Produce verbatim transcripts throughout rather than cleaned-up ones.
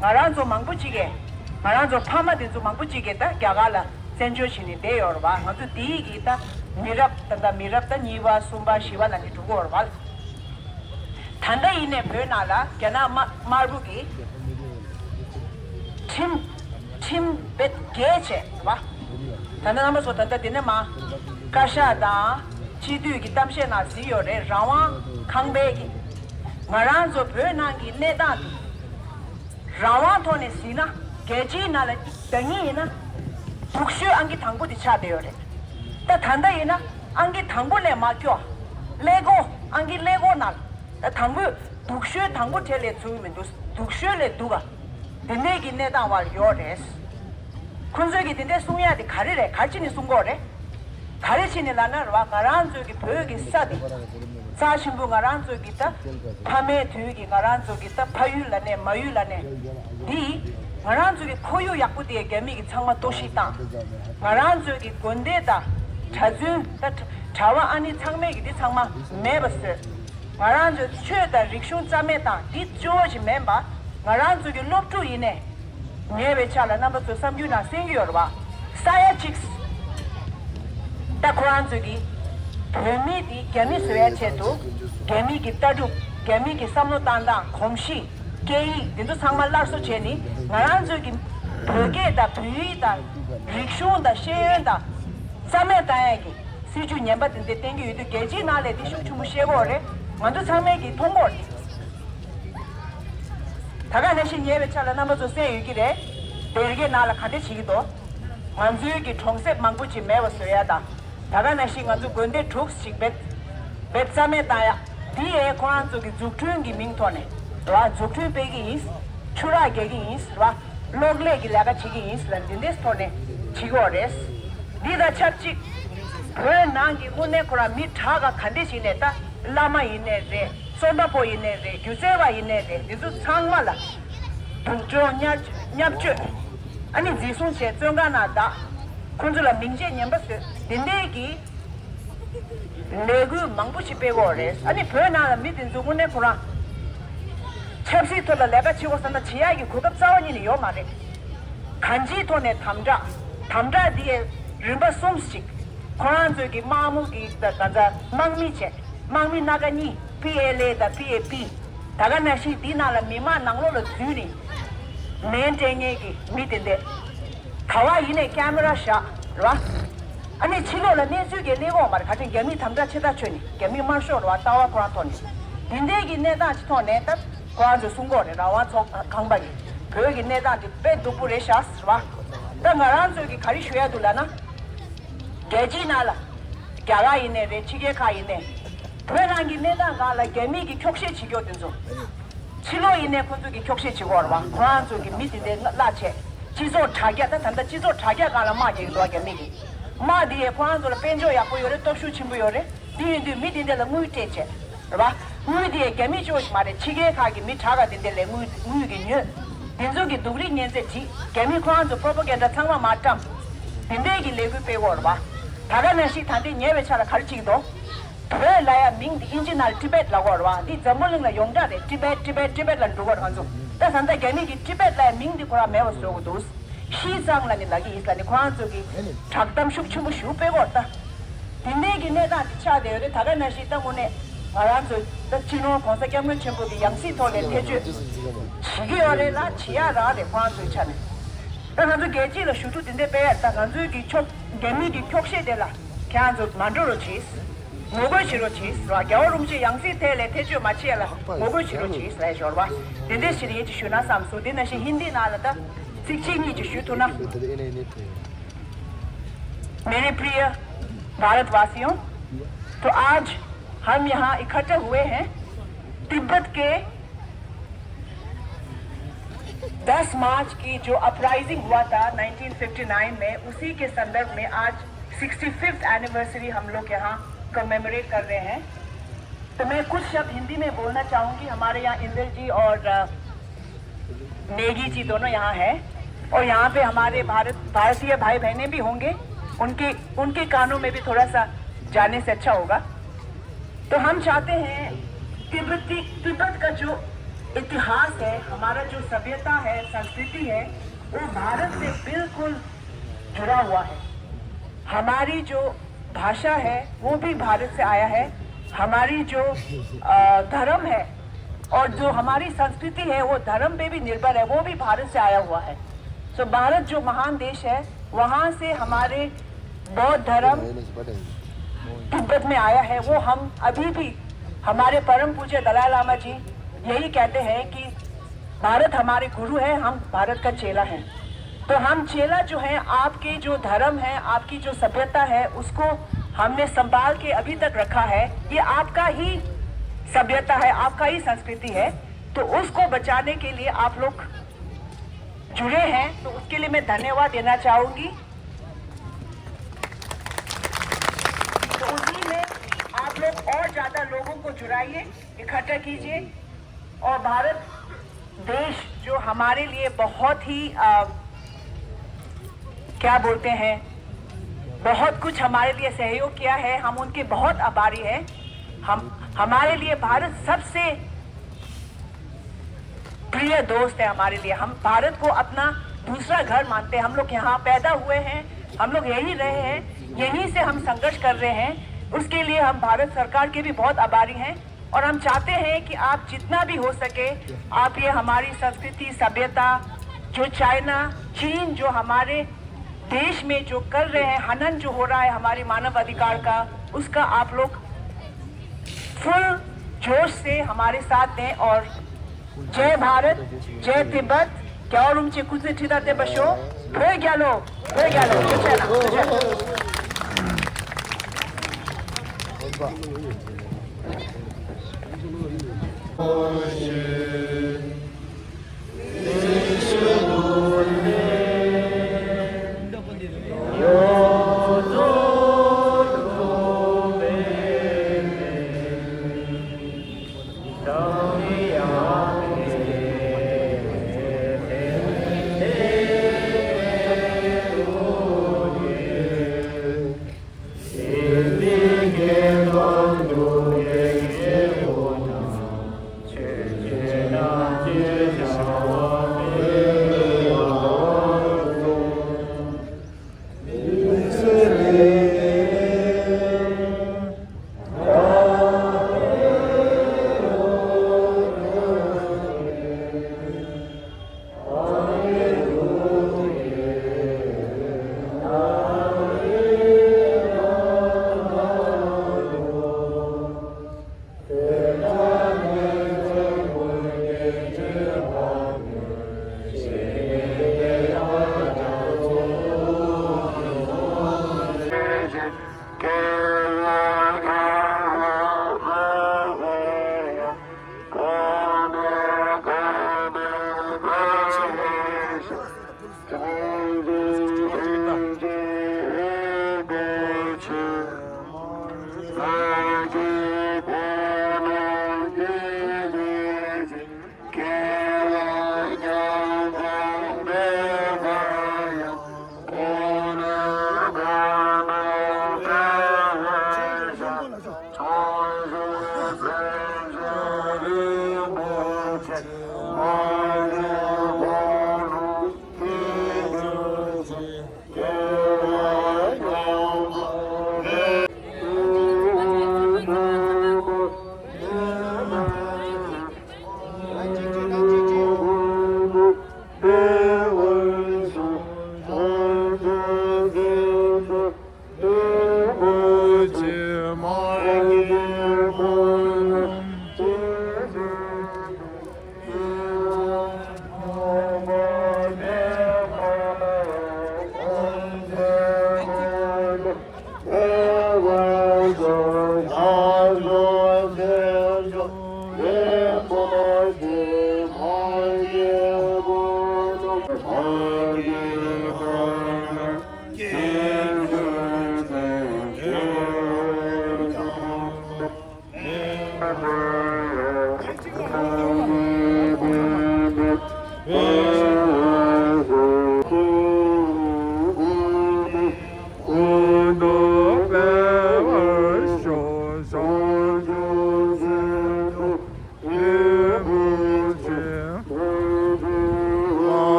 ང་རང་ཚོ་མང་པོ་ཅིག་གིས། ང་རང་ཚོ་ཕ་མ་དེ་ཚོ་མང་པོ་ཅིག་གིས་ད་རྒྱ་གར་ལ་བཙན་བྱོལ་བྱས་ནས་བསྡད་ཡོད་རེད་བ། ང་ཚོ་དེའི་གི་ད་མི་རབས་ད་ད་མི་རབས་ད་གཉིས་པ་གསུམ་པ་བཞི་པ་ལ་ནི་འགྲོ་གི་ཡོད་རེད་བ། ད་ལྟ་ཡིན་ནའི་བོད་ནང་ལ་རྒྱ་ནག་དམར་དམར་པོ་གིས་ཁྲིམས་ཁྲིམས་བེད་འགེལ་བྱས་རེད་བ། ད་ལྟ་རྣམ་པ་ཚོ་ད་ལྟ་འདི་ནས་མ་བཀའ་ཤག་དང་སྤྱི་འཐུས་ཀྱི་གཏམ་བཤད་ནང་གཟིགས་ཡོད་རེད། རང་དབང་ཁང་པའི་གི་ང་རང་ཚོ་བོད་ནང་གི་གནས་སྟངས་དེ་རང་དབང་ཐོག་ནས་གཟིགས་ན། རྒྱལ་སྤྱིའི་ནང་ལ་ཟླ་ཉིན་ཡིན་ན་སྡུག་ཤོས་ཨང་ཀི་དང་པོ་དེ་ཆགས་བསྡད་ཡོད་རེད། ད་ད་ལྟ་ཡིན་ན་ཨང་ཀི་དང་པོ་ལས་མ་སྐྱོ། ཀླད་ཀོར་ཨང་ཀི་ཀླད་ཀོར་ནང་ད་དང་པོས་སྡུག་ཤོས་དང་པོ་གྲས་ལས་ཚུགས་མི་འདུག་སྡུག་ཤོས་ལས་སྡུག་ག་དེ་འདྲས་ཀྱི་གནས་སྟངས་བར་ཡོད་རེད། ཁོང་ཚོས་ཀྱི་དེ་འདྲས་གསུང་ཡ་དེ་ག་རེ་རེད། ག་རེ་བྱས་ནས་གསུང་གི་ཡོད་རེད། ག་རེ་བྱས་ནས་ལབ་ན་རེད་བ། ང་རང་ཚོའི་གི་བོད་ཀྱི་ས་དེ་རྩ་ཆེན་པོ། ང་རང་ཚོའི་གི་ད་ཕ་མའི་དུས་ཀྱི་ང་རང་ཚོའི་གི་ད་ཕ་ཡུལ་ལབ་ནས་མ་ཡུལ་ལབ་ནས་འདི་ང་རང་ཚོའི་གི་ཁོར་ཡུག་ཡག་པོ་དེ་རྒྱ་མི་གི་ཚང་མ་གཏོར་བཤིག་བཏང་། ང་རང་ཚོའི་གི་དགོན་སྡེ་དང་གྲྭ་བཙུན་ད་གྲྭ་བ་ཨ་ནི་ཚང་མས་གི་འདི་ཚང་མ་མེད་པ་བཟོས། ང་རང་ཚོའི་ཆོས་དང་རིག་གཞུང་རྩ་མེད་བཏང་། འདི་གཙོ་བོ་ཞིག་མིན་པ། ང་རང་ཚོའི་གི་སློབ་ཕྲུག་ཡིན་ནའི། ཉེ་བའི་ཆར་ལ་རྣམ་པ་ཚོ་གསར་འགྱུར་ནང་གསན་གྱི་ཡོད་རེད་བ། ས་ཡ་གཅིག་ད་ཁོ་རང་ཚོས་ཀྱིས་བོད་མི་འདི་རྒྱ་མི་བཟོ་ཡ་ཆེད་དུ། རྒྱ་མི་གི་ལྟ་གྲུབ། རྒྱ་མི་གི་བསམ་བློ་བཏང་སྟངས། གོམས་གཤིས། སྐད་ཡིག་འདི་ཚོ་ཚང་མ་སླར་གསོ་བྱས་ནས། ང་རང་ཚོའི་གི་བོད་སྐད་དང་བོད་ཡིག་དང་རིག་གཞུང་དང་ཤེས་ཡོན་དང་རྩ་མེད་བཏང་ཡ་གི་སྲིད་ཇུས་ངན་པ་དེ་འདྲ་བསྟན་གྱི་ཡོད་དུས། རྒྱལ་སྤྱིའི་ནང་ལ་དེ་ཤུགས་ཆེན་པོ་བཤད་ཀྱི་ཡོད་རེད། ང་ཚོ་ཚང་མས་ཀྱིས་མཐོང་གི་ཡོད་རེད། ད་ག་ནང་བཞིན་ཉེ་བའི་ཆར་ལ་རྣམ་པ་ཚོ་གསན་ཡོད་ཀྱི་རེད། སྡེ་དགེ་ནང་ལ་ག་འདྲ་བྱེད་ཀྱི་འདུག་ང་ཚོའི་གི་གྲོང་གསེབ་མང་པོ་ཅིག་མེད་པ་བཟོ་ཡ་དང་། ད་ག་ནང་བཞིན་ང་ཚོ་དགོན་སྡེ་དྲུག་ཅིག་བེད་བེད་རྩ་མེད་བཏང་ཡ། འདི་ཡས་ཁོ་རང་ཚོ་གི་འཛུགས་སྐྲུན་གྱི་མིང་ཐོག་ནས་ར་འཛུགས་སྐྲུན་སྤེལ་གྱི་ཡིན། ཆུ་རགས་རྒྱག་གི་ཡིན་ར། གློག་ཀླད་ཀྱི་ལས་ཀ་བྱེད་ཀྱི་ཡིན་ལ། འདི་འདྲའི་ཐོག་ནས་བྱེད་ཀྱི་ཡོད་རེད། འདི་དང་ཆབས་ཅིག་བོད་ནང་གི་དངོས་གནས་ཁོ་རང་མི་དྲག་ག་ག་འདྲས་བྱས་ནས། ད་བླ་མ་ཡིན་ནའི་རེད། རྩོམ་པ་པོ་ཡིན་ནའི་རེད། སྒྱུ་རྩལ་བ་ཡིན་ནའི་རེད། འདི་ཚོ་ཚང་མ་ལ་སྡུག་སྦྱོང་བརྙས་བརྙས་བཅོས། ཨ་ནི་འཛིན་བཟུང་བྱས་བཙོན་ཁང་ནང་བདག་ཁོང་ཚོ་ལ་མིང་ཆད་ངན་པ་བཟོས། འདི་འདྲས་ཀྱི་ལས་འགུལ་མང་པོ་ཞིག་སྤེལ་གྱི་ཡོད་རེད། ཨ་ནི་བོད་ནང་ལ་མི་དེ་ཚོ་དངོས་གནས་ཁོ་རང་ཆབ་སྲིད་ཐོག་ལ་ལས་ཀ་བྱེད་དགོས་བསམ་ན་བྱེད་ཡག་གི་གོ་སྐབས་རྩ་བ་ཉིད་ནས་ཡོད་མ་རེད། གང་ཅིའི་ཐོག་ནས་དམ་དྲག་དམ་དྲག་འདི་ཡི་རིམ་པ་གསུམ་ཞིག་ཁོ་རང་ཚོའི་གི་དམག་མི་གི་ད་ག་ཚ་དམག་མི་བྱས། དམག་མི་སྣ་ཁ་གཉིས། པི་ཨེལ་ཨེ་དང་པི་ཨེ་པི། ད་ག་ནང་བཞིན་འདི་ནང་ལ་མི་མང་ནང་ལོགས་ལ་འཛུལ་ནས་མེ་འདྲེན་མཁན་གྱི་མི་དེ་འདྲས། ག་བ་ཡིན་ནས་ཀེ་མ་ར་བཞག་ར། ཨ་ནི་ཕྱི་ལོགས་ལ་གནས་ཚུལ་གྱི་སླེབས་ཡོད་མ་རེད། ག་ཚོད་རྒྱ་མིས་དམ་དྲག་ཆེ་ཐག་ཆོད་ནས། རྒྱ་མི་དམར་ཤོག་རེད་བ། ལྟ་བ་ཁོ་རང་ཐོག་ནས་འདི་འདྲས་ཀྱི་གནས་སྟངས་ཅིག་ཐོག་ནས། ད་ཁོ་རང་ཚོས་གསུང་གི་ཡོད་རེད། རང་དབང་ཚོགས་ཁང་པ་ཡིས་བོད་ཀྱི་གནས་སྟངས་དེ་དཔེ་སྡུག་པོ་རེད་ཤག་ཟེར་བ། ད་ང་རང་ཚོས་ཀྱིས་ག་རེ་ཞུ་ཡ་འདུག་ལབ་ན། རྒྱལ་སྤྱིའི་ནང་ལ་རྒྱ་གར་ཡིན་ནའི་རེད། ཕྱི་རྒྱལ་ཁག་ཡིན་ནའི། བོད་རང་གི་གནས་སྟངས་སྒང་ལ་རྒྱ་མི་གིས་འཁྱོག་བཤད་བྱེད་ཀྱོག་དེ་ཚོ། ཕྱི་ལོགས་ཡིན་ནའི་ཁོ་ཚོ་གིས་འཁྱོག་བཤད་བྱེད་ཀྱོག་རེད་བ། ཁོ་རང་ཚོ་གི་མི་དེ་འདྲའི་གླ་བྱས། སྤྱི་ཚོགས་དྲ་རྒྱ། ད་ད་ལྟ་སྤྱི་ཚོགས་དྲ་རྒྱ་སྒང་ལ་དམག་རྒྱག་གི་འདུག་བ། རྒྱ་མི་གིས། དམག་དེ་ཡས་ཁོ་རང་ཚོ་ལ་དཔལ་འབྱོར་ཡག་པོ་ཡོད་རེད། སྟོབས་ཤུགས་ཆེན་པོ་ཡོད་རེད། དེ་ཡིན་དུས་མི་དེ་འདྲ་ལ་དངུལ་སྤྲད་བྱས། རེད་བ། དངུལ་དེ་རྒྱ་མི་ཅོ་ཞིག་མ་རེད། ཕྱི་རྒྱལ་ཁག་གི་མི་དྲག་ག་དེ་འདྲ་ལས་དངུལ་དངུལ་གྱི་ཉོས། དེ་ཚོ་གི་སྡུག་རུས་མཉེན་ཚད་བྲིས། རྒྱ་མི་ཁོ་རང་ཚོ་པོ་པོ་གྷན་ཌ་ཚང་མ་མར་བཀྲམ། དེ་འདྲའི་གི་ལས་འགུལ་སྤེལ་གོ་རེད་བ། ད་ག་ནང་བཞིན་ད་ལྟའི་ཉེ་བའི་ཆར་ལ་ག་རེ་བྱེད་ཀྱི་འདུག་བོད་ལབ་ཡ་མིང་འདི་ཨིན་ཇི་ནང་ལ་ཊི་བེཊ་ལབ་གོ་རེད་བ། འདི་འཛམ་བུ་གླིང་ལ་ཡོངས་གྲགས་རེད། ཊི་བེཊ་ཊི་བེཊ་ཊི་བེཊ་ལ་འགྲོ་གོ་རེད་ང་ཚོ། ད་ད་ལྟ་རྒྱ་མི་གི་ཊི་བེཊ་ལབ་ཡ་མིང་འདི་ཁོ་རང་མེད་པ་བཟོ་གི་འདུག་ཤི་ཙང་ལབ་ནི་ལབ་ཀྱི་ཡིན་ལབ་ནི། ཁོ་རང་ཚོ་གི་བསྒྲགས་གཏམ་ཤུགས་ཆེན་པོ་ཞིག་སྤེལ་གོ་རེད་ད། དེ་འདྲའི་གི་གནས་སྟངས་དེ་ཆགས་བསྡད་ཡོད་རེད། ད་ག་ནང་བཞིན་ད་དངོས་གནས་ང་རང་ཚོ་ད་སྤྱི་ནོར་༸གོང་ས་༸སྐྱབས་མགོན་ཆེན་པོ་གི་ཡང་སྲིད་ཐོག་ལ་ཐེ་བྱུས་བྱེད་ཀྱི་ཡོད་རེད་ལ་བྱེད་ཡ་རང་རེད་ཁོ་རང་ཚོའི་ཆ་ནས། ད་ང་ཚོ་རྒྱལ་སྤྱི་ལ་ཞུ་གཏུག་དེ་འདྲ་སྤེལ་ཡ་རེད། ད་ང་ཚོའི་གི་འཁྱོག་རྒྱ་མི་གི་འཁྱོག་བཤད་དེ་ལ་ཁྱེད་རང་ཚོ་མ་འགྲོ་རོགས་གྱིས། ངོ་རྒོལ་བྱེད་རོགས་གྱིས་ར། རྒྱལ་བ་རིན་པོ་ཆེ་ཡང་སྲིད་ཐད་ལ་ཐེ་བྱུས་མ་བྱེད་ཡ་ལ་ངོ་རྒོལ་བྱེད་རོགས་གྱིས་ལབ་ཞོར་བ། དེ་འདྲ་ཞིག་ཡིན་གྱི་ཞུ་ན་བསམ་སོང་། དེ་ནང་བཞིན་ཧིན་དི་ནང་ལ་ད་ཚིག་གཅིག་གཉིས་ཀྱི་ཞུ་ཐུབ་ན། मेरे प्रिय भारतवासियों, तो आज हम यहाँ इकट्ठा हुए हैं तिब्बत के दस मार्च की जो अपराइजिंग हुआ था नाइनटीन फिफ्टी नाइन में, उसी के संदर्भ में आज सिक्सटी फिफ्थ एनिवर्सरी हम लोग यहाँ कमेमोरेट कर रहे हैं। तो मैं कुछ शब्द हिंदी में बोलना चाहूँगी। हमारे यहाँ इंदर जी और, अ, नेगी जी दोनों यहाँ हैं और यहाँ पे हमारे भारत, भारतीय भाई बहनें भी होंगे। उनके, उनके कानों में भी थोड़ा सा जाने से अच्छा होगा। तो हम चाहते हैं तिब्बती, तिब्बत का जो इतिहास है, हमारा जो सभ्यता है, संस्कृति है, वो भारत से बिल्कुल जुड़ा हुआ है। हमारी जो भाषा है, वो भी भारत से आया है। हमारी जो अ, धर्म है और जो हमारी संस्कृति है, वो धर्म पे भी निर्भर है, वो भी भारत से आया हुआ है। तो भारत जो महान देश है, वहाँ से हमारे बौद्ध धर्म तिब्बत में आया है। वो हम अभी भी, हमारे परम पूज्य दलाई लामा जी यही कहते हैं कि भारत हमारे गुरु है, हम भारत का चेला है। तो हम चेला जो है, आपके जो धर्म है, आपकी जो सभ्यता है, उसको हमने संभाल के अभी तक रखा है। ये आपका ही सभ्यता है, आपका ही संस्कृति है। तो उसको बचाने के लिए आप लोग जुड़े हैं, तो उसके लिए मैं धन्यवाद देना चाहूंगी। तो उसी में आप लोग और ज्यादा लोगों को जुड़ाइए, इकट्ठा कीजिए। और भारत देश जो हमारे लिए बहुत ही अ, क्या बोलते हैं, बहुत कुछ हमारे लिए सहयोग किया है, हम उनके बहुत आभारी हैं। हम हमारे लिए भारत सबसे प्रिय दोस्त है हमारे लिए। हम भारत को अपना दूसरा घर मानते हैं। हम लोग यहाँ पैदा हुए हैं, हम लोग यहीं रहे हैं, यहीं से हम संघर्ष कर रहे हैं। उसके लिए हम भारत सरकार के भी बहुत आभारी हैं। और हम चाहते हैं कि आप जितना भी हो सके, आप ये हमारी संस्कृति, सभ्यता, जो चाइना, चीन जो हमारे देश में जो कर रहे हैं, हनन जो हो रहा है हमारे मानव अधिकार का, उसका आप लोग फुल जोश से हमारे साथ दें। और जय भारत, जय तिब्बत। क्या और उमचे कुछ नहीं ठीदा ते बशो। भोय ग्यालो, भोय ग्यालो। जय चाइना, जय चाइना।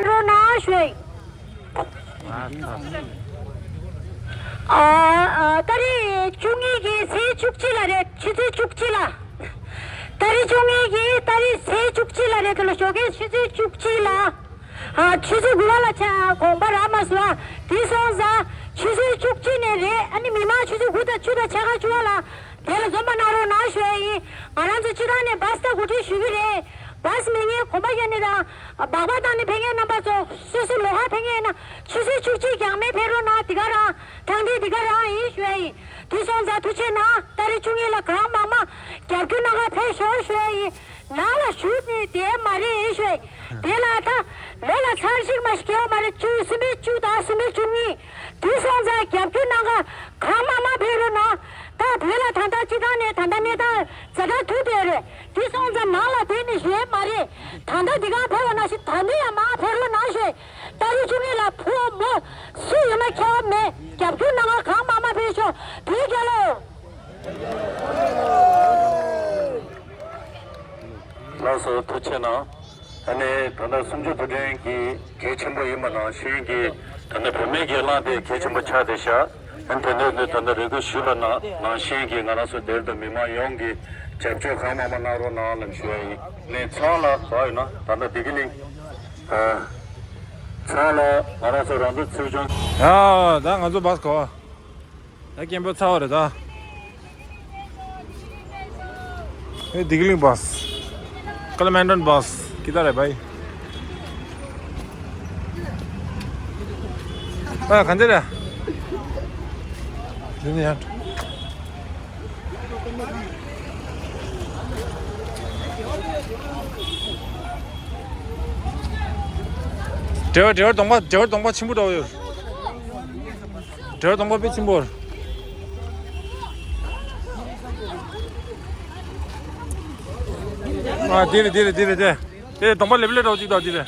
རོགས་གནང་ཞུ། ཨ་ཨ། ཏ་རིག་བཅུ་གཉིས་ཀྱི་ཚེས་བཅུ་གཅིག་ལ་རེད། ཆུ་ཚོད་བཅུ་གཅིག་ལ། ཏ་རིག་བཅུ་གཉིས་ཀྱི་ཏ་རིག་ཚེས་བཅུ་གཅིག་ལ་རེད། དེ་ལ་ཞོགས་ཀའི་ཆུ་ཚོད་བཅུ་གཅིག་ལ། ཨ། ཆུ་ཚོད་དགུ་པ་ལ་ཆ་དགོངས་པ་རག་མ་སོང་། དེ་སོང་ཙང་ཆུ་ཚོད་བཅུ་གཅིག་ནས་རེད། ཨ་ནི་མི་མང་ཆུ་ཚོད་དགུ་དང་བཅུ་དང་ཕྱེད་ཀ་བཅུ་པ་ལ་དེ་ལ་འཛོམས་པ་གནང་རོགས་གནང་ཞུ་ཡ་ཡིན། ང་རང་ཚོ་སྤྱི་བཏང་ནས་བཱ་སི་ད་གོ་སྒྲིག་ཞུ་གི་རེད། བཱ་སི་མེད་མཁན་གོམ་པ་རྒྱག་མཁན་དང་སྦག་སྦག་བཏང་ནས་ཕེབས་མཁན་རྣམ་པ་ཚོ་སོ་སོ་ལོགས་ཀ་ཕེབས་མཁན་ཡིན་ན་ཆུ་ཚོད་བཅུ་གཅིག་གྱང་མེད་ཕེབས་རོགས་གནང་། དེ་ག་རང་དྲང་ཐིག་དེ་ག་རང་ཡིན་ཞུ་ཡ་ཡིན། དེ་སོང་ཙང་ཐུགས་རྗེ་གནང་། ཏ་རིག་བཅུ་གཉིས་ལ་གང་མང་མང་རྒྱབ་སྐྱོར་གནང་ག་ཕེབས་ཤོག་ཞུ་ཡ་ཡིན། ནང་ལ་བཞུགས་ནས་བསྡད་མ་རེད་ཞུ། དེ་ལ་ད་ལོ་ལ་ཚར་གཅིག་མ་ཞིག་སྐྱེལ་བ་མ་རེད། བཅུ་གསུམ་པའི་བཅུ་དང་གསུམ་པའི་བཅུ་གཉིས། དེ་སོང་ཙང་རྒྱབ་སྐྱོར་གནང་ག་གང་མང་མང་ཕེབས་རོགས་གནང་། ད་བོད་ལ་ད་ལྟ་སྤྱི་བཏང་ནས་ད་ལྟ་གནས་སྟངས་ཛ་དྲག་ཐུག་བསྡད་རེད། དེ་སོང་ཙང་ནང་ལ་བསྡད་ནས་བཞུགས་མ་རེད། ད་ལྟ་འདི་ག་ཕེབས་པ་ནང་བཞིན་ད་ལྟ་ཡང་མང་ཕེབས་རོགས་གནང་ཞུ། ཏ་རིག་བཅུ་གཉིས་ལ་ཕོ་མོ་སུ་ཡོད་ན་ཁྱད་པར་མེད། རྒྱབ་སྐྱོར་གནང་ག་གང་མང་མང་ཕེབས་ཤོག་བོད་རྒྱལ་ལོ། ལགས་སོ། ཐུགས་རྗེ་གནང་། ཨ་ནི་ད་ལྟ་གསུམ་བཅུ་དུས་དྲན་གྱི་གལ་ཆེན་པོ་ཡིན་པ་ནང་བཞིན་གྱི་ད་ལྟ་བུད་མེད་ཀྱི་གླེང་སྟེགས་གལ་ཆེན་པོ་ཆགས་བསྡད་ཤག་ཨ་ནི་དེ་འདྲ་ནི་ད་ལྟ་རེ་སྐུལ་ཞུས་པ་ནང་ནང་བཞིན་གྱི་ང་རང་ཚོ་དེར་དུ་མི་མང་ཡོངས་ཀྱིས་རྒྱབ་སྐྱོར་གང་མང་མང་གནང་རོགས་གནང་ལབ་ཞུ་བ་ཡིན། ནས་ཚང་ལ་ག་ཡོད་ན་ད་ལྟ་བདེ་སྐྱིད་གླིང་། ཨ། ཚང་ལ་ང་རང་ཚོ་རང་འདོད་ཚོགས་ཆུང་། ཡ། ད་ང་ཚོ་བཱ་སི་གོ། ད་སྐད་འབོད་ཚར་བ་རེད་ད། ཨེ། བདེ་སྐྱིད་གླིང་བཱ་སི། ཀླ་མན་ཌོན་བཱ་སི་ཀི་ད་རེད་བའི། ཨ། ག་འདི་རེད། འདི་ནི་ཡང་། འབྲེལ་བ་འབྲེལ་བ་གདོང་པ་འབྲེལ་བ་གདོང་པ་ཆེན་པོ་འདྲ་བོ་ཡོད། འབྲེལ་བ་གདོང་པ་དཔེ་ཆེན་པོ། ཨ། འདི་རེད་འདི་རེད་འདི་རེད་འདི། དེ་གདོང་པ་ལེབ་ལེབ་འདྲ་བོ་ཅིག་འདུག་འདི་རེད།